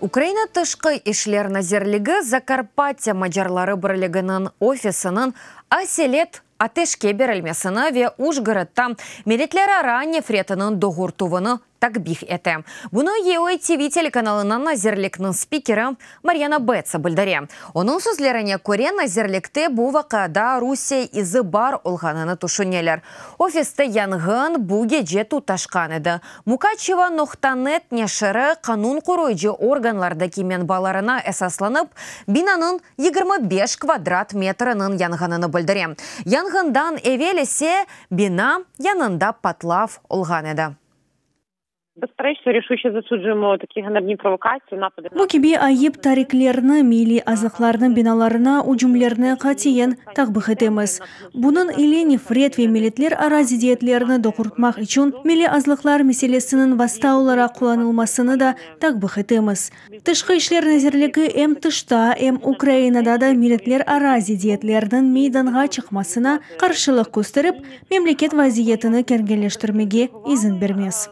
Ukraina Tışqı işler nazirligi Zakarpatya macarları birliginiñ ofisiniñ aselet ateşke berilmesini ve Ujgorodda milletlerara nefretiniñ doğurtuvını takbih ete. Bunı UATV telekanalına nazirlikniñ spikeri Maryana Betsa bildire. Onıñ sözlerine köre, nazirlikte bu vaqiada Rusiye izi bar olğanını tüşüneler. Ofiste yanğın bu gece tutaşqan edi. Mukaçevo noqta net neşiri qanun qoruyıcı organlardaki menbalarına esaslanıp, binanıñ 25 kvadrat metriniñ yanğanını bildire. Yanğından evel ise bina yanında patlav olğan edi. Безперечно, рішуче засуджуємо такі ганебні провокації, напади Bu kibi ayıp tariklerni, milliy azlıqlarnıñ binalarına ücümlerni qatiyen takbih etemiz. Bunıñ ile nefret ve milletlerara ziddiyetlerni doğurtmaq içün milliy azlıqlar meselesiniñ vasta olaraq qullanılmasını da takbih etemiz. Tışqı işler nazirligi em tışta, em Ukrainada da milletlerara ziddiyetlerniñ meydanğa çıqmasına qarşılıq kösterip, memleket vaziyetini kerginleştirmege izin bermez.